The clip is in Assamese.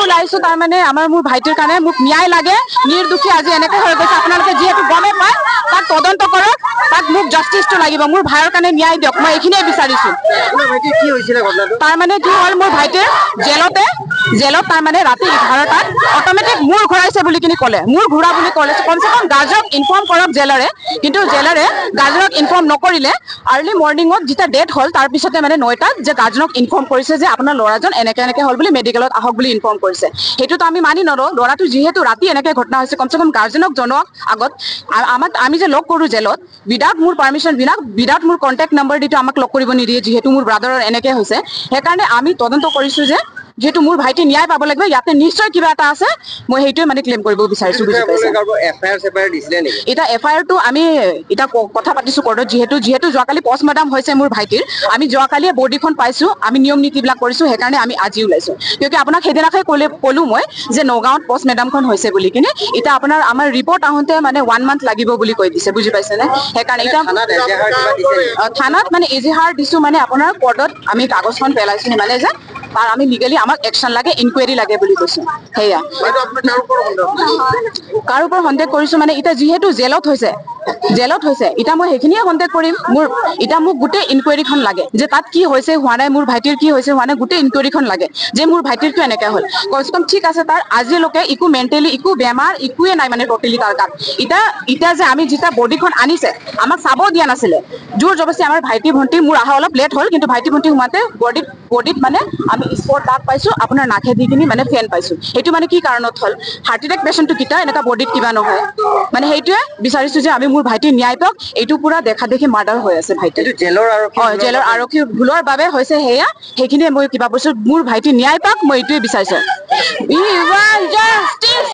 ওলাইছো তাৰমানে আমাৰ মোৰ ভাইটিৰ কাৰণে মোক ন্যায় লাগে। নিৰ্দোষী আজি এনেকৈ হৈ গৈছে, আপোনালোকে যিহেতু গমেই পায়, তাক তদন্ত কৰক, তাক মোক জাষ্টিছটো লাগিব, মোৰ ভাইৰ কাৰণে ন্যায় দিয়ক, মই এইখিনিয়ে বিচাৰিছো। তাৰমানে কি হ'ল, মোৰ ভাইটিৰ জেলত তাৰমানে ৰাতি 11টাত অট'মেটিক মূৰ ঘূৰাইছে বুলি কিনি ক'লে, মূৰ ঘূৰা বুলি ক'লে, কমচে কম গাৰ্জেনক ইনফৰ্ম কৰক জেলাৰে, কিন্তু জেলাৰে গাৰ্জেনক ইনফৰ্ম নকৰিলে। আৰ্লি মৰ্ণিঙত যেতিয়া ডেথ হ'ল তাৰপিছতে মানে 9টাত যে গাৰ্জেনক ইনফৰ্ম কৰিছে যে আপোনাৰ ল'ৰাজন এনেকে এনেকে হ'ল বুলি, মেডিকেলত আহক বুলি ইনফৰ্ম কৰিছে। সেইটোতো আমি মানি নলওঁ। ল'ৰাটো যিহেতু ৰাতি এনেকে ঘটনা হৈছে, কমচে কম গাৰ্জেনক জনোৱাক আগত। আমাক আমি যে লগ কৰোঁ জেলত, উইদাউট মোৰ পাৰ্মিশ্যন, উইদাউট মোৰ কণ্টেক্ট নম্বৰ দিটো আমাক লগ কৰিব নিদিয়ে, যিহেতু মোৰ ব্ৰাদাৰৰ এনেকে হৈছে। সেইকাৰণে আমি তদন্ত কৰিছোঁ যে যিহেতু মোৰ ভাইটি ন্যায় পাব লাগিব, ইয়াতে নিশ্চয় কিবা এটা আছে, মই সেইটোৱে মানে ক্লেইম কৰিব বিচাৰিছোঁ, বুজি পাইছে? এতিয়া এফ আই আৰটো আমি এতিয়া কথা পাতিছোঁ কোৰ্টত, যিহেতু যোৱাকালি পষ্টমৰ্টম হৈছে মোৰ ভাইটিৰ, আমি যোৱাকালিয়ে বডিখন পাইছোঁ, আমি নিয়ম নীতিবিলাক কৰিছোঁ, সেইকাৰণে আমি আজি ওলাইছোঁ। কিয়কি আপোনাক সেইদিনাখনে ক'লো মই যে নগাঁৱত পষ্টমৰ্টমখন হৈছে বুলি কিনে। এতিয়া আপোনাৰ আমাৰ ৰিপৰ্ট আহোঁতে মানে 1 মান্থ লাগিব বুলি কৈ দিছে, বুজি পাইছেনে? সেইকাৰণে এতিয়া থানাত মানে এজেহাৰ দিছোঁ, মানে আপোনাৰ কোৰ্টত আমি কাগজখন পেলাইছোঁ, মানে যে তাৰ আমি লিগেলি আমাক একশ্যন লাগে, ইনকুৱেৰী লাগে বুলি কৈছোঁ। সেয়া কাৰ ওপৰত সন্দেহ কৰিছোঁ মানে এতিয়া যিহেতু জেলত হৈছে, এতিয়া মই সেইখিনিয়ে সন্দেহ কৰিম। মোৰ এতিয়া মোক গোটেই ইনকুৱেৰীখন লাগে যে তাত কি হৈছে হোৱা নাই, মোৰ ভাইটিৰ কি হৈছে হোৱা নাই, গোটেই ইনকুৱেৰীখন লাগে যে মোৰ ভাইটিৰ কিয় এনেকৈ হ'ল। কমচে কম ঠিক আছে, তাৰ আজিলৈকে একো মেণ্টেলি একো বেমাৰ একোৱে নাই, মানে ট'টেলি তাৰ গাত। এতিয়া যে আমি যেতিয়া বডিখন আনিছে আমাক চাব দিয়া নাছিলে, জোৰ জবৰদস্তি আমাৰ ভাইটি ভণ্টি, মোৰ অহা অলপ লেট হ'ল, কিন্তু ভাইটি ভণ্টি সোমাতে বডিত মানে আমি স্পট দাগ পাইছোঁ, আপোনাৰ নাকে দি কিনি মানে ফেন পাইছোঁ। সেইটো মানে কি কাৰণত হ'ল? হাৰ্ট এটেক পেচেণ্টটো কেতিয়াও এনেকুৱা বডিত কিবা নহয়, মানে সেইটোৱে বিচাৰিছোঁ যে আমি মোৰ ভাইটিৰ ন্যায় পাওক। এইটো পুৰা দেখা দেখি মাৰ্ডাৰ হৈ আছে ভাইটি, জেলৰ আৰক্ষীৰ ভুলৰ বাবে হৈছে। সেয়া সেইখিনিয়ে মই কিবা কৈছোঁ, মোৰ ভাইটি ন্যায় পাওক, মই এইটোৱে বিচাৰিছোঁ।